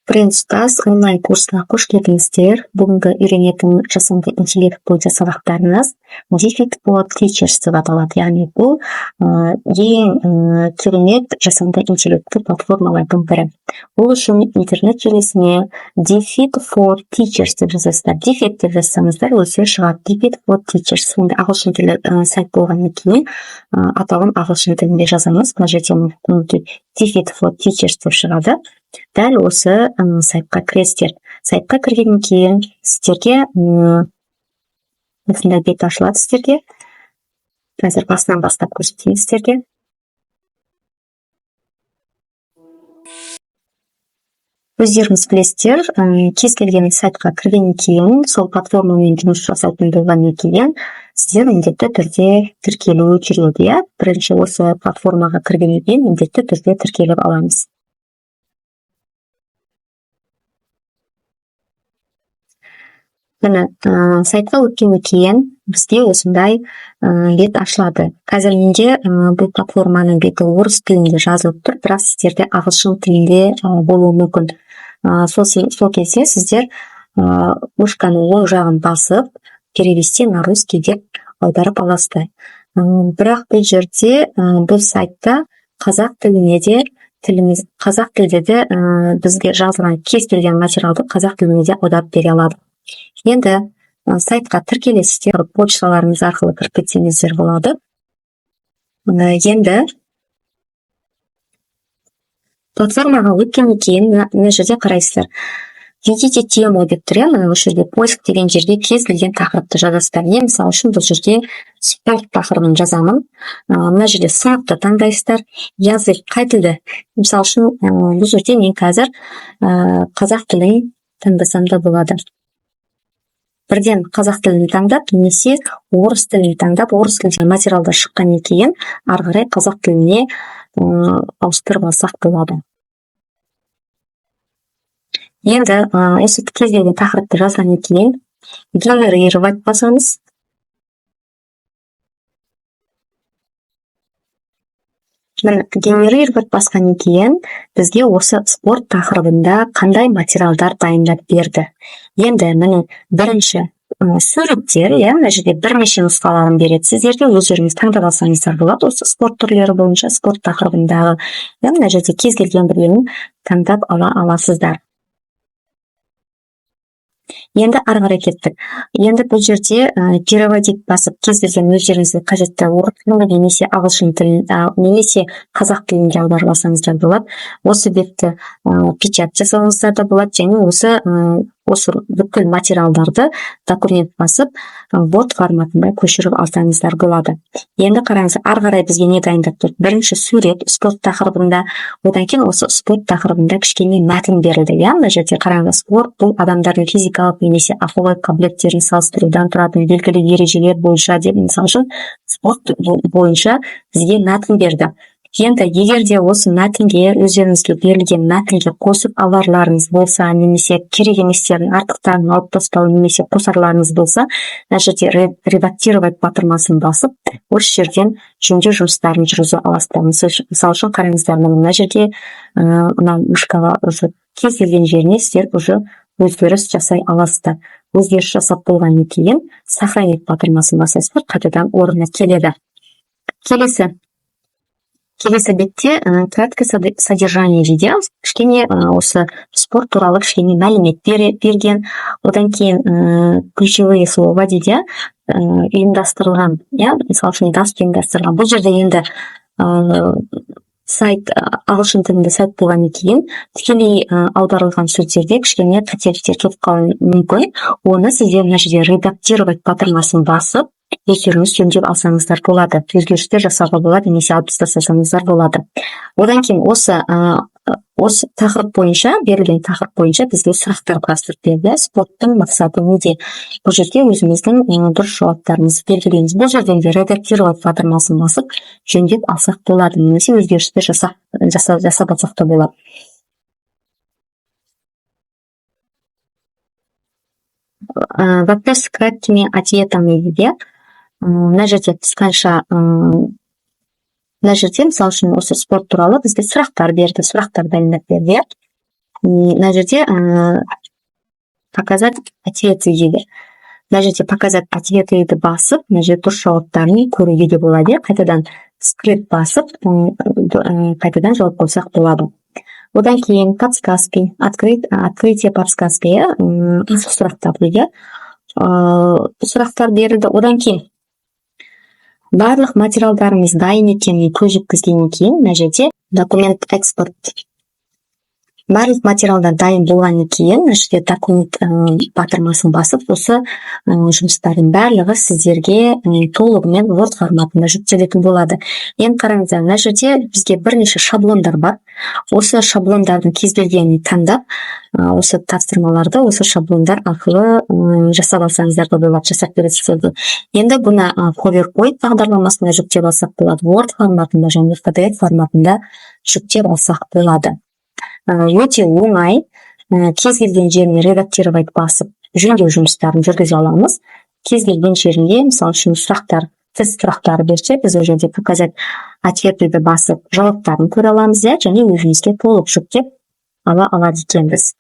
Бренд ұстаз онлайн курсына қош келдіңіздер. Бүгінгі үйренетін жасанды интеллект бойынша сабақтарыңыз Diffit for Teachers деп аталады. Яғни бұл ең керемет жасанды интеллектті платформалардың бірі. Ол үшін интернет желісіне Diffit for Teachers деп жазасыздар. Diffit деп жазсаңыздар, өзі шығады. Diffit for Teachers. Енді ағылшын тілі сайт болғаннан кейін атауын ағылшын тілінде жазамыз. Мына жерде Diffit for Teachers деп шығады. Дәл осы сайтқа кіресіздер. Сайтқа кіргеннен кейін сіздерге осындай бет ашылады сіздерге. Қазір басынан бастап көрсетейін сіздерге. Өздеріңіз білесіздер, кез келген сайтқа кіргеннен кейін, сол платформамен жұмыс жасайтын болғаннан кейін сіздер міндетті түрде тіркелу керек, иә. Бірінші осы платформаға кіргеннен кейін міндетті түрде тіркеліп аламыз. Міне, сайтқа өткеннен кейін бізге осындай бет ашылады. Қазір менде бұл платформаның беті орыс тілінде жазылып тұр, бірақ сіздерде ағылшын тілінде болуы мүмкін. Сол кезде сіздер мышканың оң жағын басып, «Перевести на русский» деп аударып аласыздар. Бірақ бұл жерде, бұл сайтта қазақ тіліне де, тіліміз қазақ тілде де, бізге жазылған кез келген материалды қазақ тіліне де аударып бере алады. Енді сайтқа тіркелесіздер, почталарыңыз арқылы кіріп кетсеңіздер болады. Енді платформаға өткеннен кейін мына жерде қарайсыздар, «Введите тему» деп тұр, иә. Мына осы жерде «Поиск» деген жерге кез келген тақырыпты жазасыздар. Мен, мысалы үшін, бұл жерде спорт тақырыбын жазамын. Мына жерде сыныпты таңдайсыздар, язык қай тілді. Мысалы үшін, бұл жерде мен қазір қазақ тілін таңдасам да болады. Бірден қазақ тілін таңдап немесе орыс тілін таңдап, орыс тілінде материалдар шыққаннан кейін ары қарай қазақ тіліне ауыстырып алсақ болады. Енді осы кез келген тақырыпты жазғаннан кейін «Генерировать» басамыз. Міне, «Генерировать» басқаннан кейін бізге осы спорт тақырыбында қандай материалдар дайындап берді. Енді, міне, бірінші суреттер, иә. Мына жерде бірнеше нұсқаларын береді сіздерге, өздеріңіз таңдап алсаңыздар болады. Осы спорт түрлері бойынша, спорт тақырыбындағы, иә, мына жерде кез келген біреуін таңдап ала аласыздар. Енді ары қарай кеттік. Енді бұл жерде «Переводить» басып, кез келген өздеріңізге қажетті орыс тілі немесе ағылшын тілін немесе қазақ тілінде аударып алсаңыздар болады. Осы бетті печать жасауыңыздар да болады және осы бүкіл материалдарды «Документ» басып, Word форматында көшіріп алсаңыздар болады. Енді қараңыз, ары қарай бізге не дайындап тұр? Бірінші сурет спорт тақырыбында, одан кейін осы спорт тақырыбында кішкене мәтін берілді, иә. Мына жерде қараңыз: спорт бұл адамдардың физикалық немесе ақыл ой қабілеттерін салыстырудан тұратын белгілі ережелер бойынша деп, мысалы үшін, спорт бойынша бізге мәтін берді. Енді егер де осы мәтінге, өздеріңізге берілген мәтінге қосып аларларыңыз болса немесе керек еместерін, артықтарын алып тастау немесе қосарларыңыз болса, мына жерде «Редактировать» батырмасын басып, осы жерден жөндеу жұмыстарын жүргізе аласыздар. Мысалы үшін, қараңыздар, мына жерде мына мышкаға уже кез келген жеріне сіздер уже өзгеріс жасай аласыздар. Өзгеріс жасап болғаннан кейін «Сохранить» батырмасын басасыздар, қайтадан орнына келеді. Келесі бетте «Краткое содержание» дейді, кішкене осы спорт туралы кішкене мәлімет берген. Одан кейін «Ключевые слова» дейді, ұйымдастырылған, иә, мысалы үшін, ұйымдастырылған. Бұл жерде енді сайт ағылшын тілінде сайт болғаннан кейін тікелей аударылған сөздерде кішкене қателіктер кетіп қалуы мүмкін. Оны сіздер мына жерде «Редактировать» батырмасын басып, өздеріңіз жөндеп алсаңыздар болады, өзгерістер жасауға болады немесе алып тастасаңыздар болады. Одан кейін осы тақырып бойынша, берілген тақырып бойынша бізге сұрақтар құрастырып берді. Спорттың мақсаты неде? Бұл жерге өзіміздің дұрыс жауаптарымызды белгілейміз. Бұл жерден де «Редактировать» батырмасын басып, жөндеп алсақ болады немесе өзгерістер жасап алсақ та болады. «Вопрос с краткими ответами» дейді. Мына жерде қысқаша, мына жерде, мысалы үшін, осы спорт туралы бізге сұрақтар берді, сұрақтар дайындап берді, иә. Мына жерде «Показать ответы» дейді. Мына жерде «Показать ответы» ді басып, мына жерде дұрыс жауаптарын көруге де болады, иә. Қайтадан «Скрыть» басып, қайтадан жауап қойсақ болады. Одан кейін подсказки, открытие подсказки, иә, ашық сұрақтар дейді, сұрақтар берілді. Одан кейін барлық материалдарыңыз дайын екенін көз жеткізгеннен кейін, мына жерде «Документ экспорт». Барлық материалдар дайын болғаннан кейін, мына жерде «Документ» батырмасын басып, осы жұмыстардың барлығы сіздерге толығымен Word форматында жүктелетін болады. Енді қараңыздар, мына жерде бізге бірнеше шаблондар бар. Осы шаблондардың кез келгенін таңдап, осы тапсырмаларды осы шаблондар арқылы жасап алсаңыздар да болады, жасап береді сіздерге. Енді бұны PowerPoint бағдарламасына жүктеп алсақ болады, Word форматында және PDF форматында жүктеп алсақ болады. Өте оңай. Кез келген жеріне «Редактировать» басып, жөндеу жұмыстарын жүргізе аламыз. Кез келген жерінде, мысалы үшін, сұрақтар, тест сұрақтары берсе, біз ол жерде «Показать ответы» ді басып, жауаптарын көре аламыз, иә, және өзімізге толық жүктеп ала алады екенбіз.